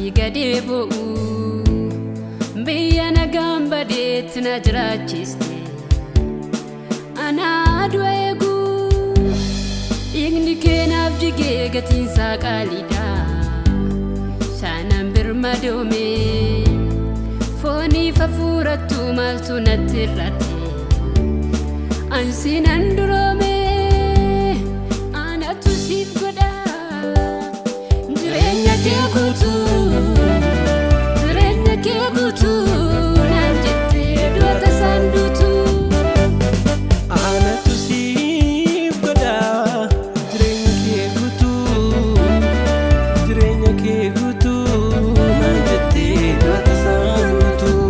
Asii gadee bo'u biyya nagaan badeetti na jiraachiste anaa du'a eegu dhiigni kee naaf jigee gatiinsaa qaaliidha saanaan birmadoome fooniif hafuurattu maaltu natti irratti ansiinan duroome anatu siif godha jireenya kee guutuu jireenya kee guutuu naan jettee du'a tasaan duutuu. Anatu siif godha jireenya kee guutuu jireenya kee guutuu naan jettee du'a tasaan duutuu.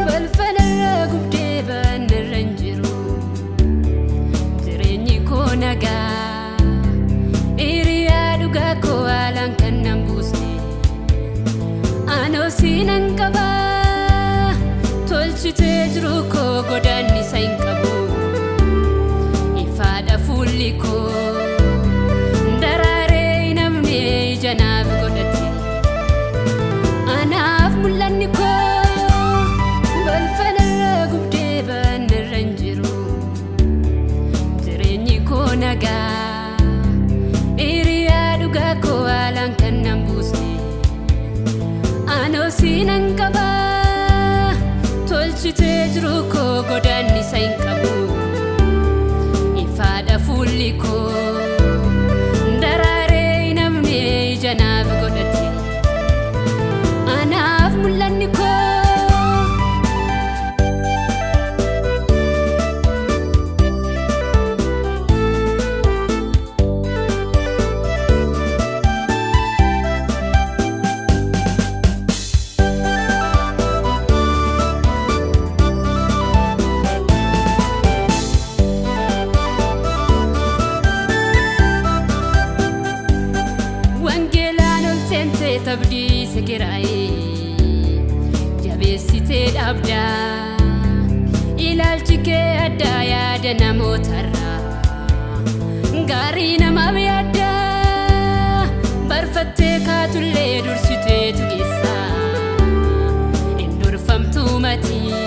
Balfalarra gubdee baanarra hin jiru jireenyi koo nagaa hiriyaa dhugaa koo haalaan kan nan buusne anoo siinan qaba tolchitee jiru koo godaannisa hin qabu ifaadha fuulli koo daraaree hin hafne ija naaf godhate anaaf mul'anni koo balfalarra gubdee baanarra hin jiru jireenyi koo nagaa hiriyaa dhugaa koo haalaan kan nan buusne anoo siinan qaba tolchitee jiru koo godaannisa hin qabu ifaadha fuulli koo daraaree hin hafne ija naaf godhate anaaf mul'anni koo. Wangeelaan ol seentee tabdii sekiraayee jabeessitee dhaabdaa ilaalchi kee addaa yaada namootarraa gaarii namaaf yaaddaa barfattee kaatullee dursiteetu geessaa hin durfamtuu matii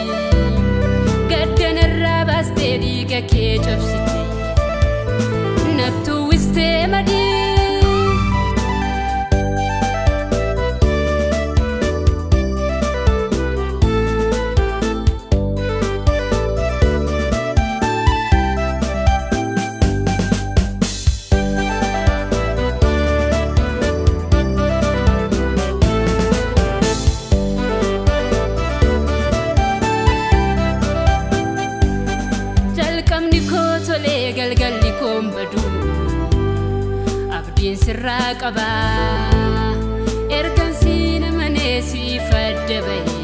gaddanarraa baastee dhiiga kee cabsite nattu uwwistee madii. Jalqabni koo tolee galgalli koo hin badu abdiin sirraa qaba ergan siin amanee siif adda bahe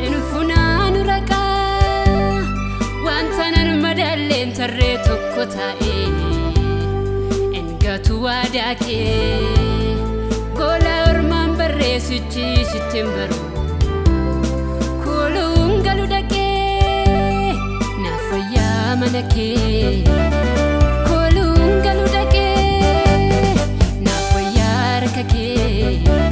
hin funaanu raqaa wanta nan madaalleen tarree tokko taa'ee hin gatu waadaa kee gola ormaan barreessichi sitti hin baru kooluun galu dhaqee naaf wayyaa mana kee kooluun galu dhaqee naaf wayyaa harka kee.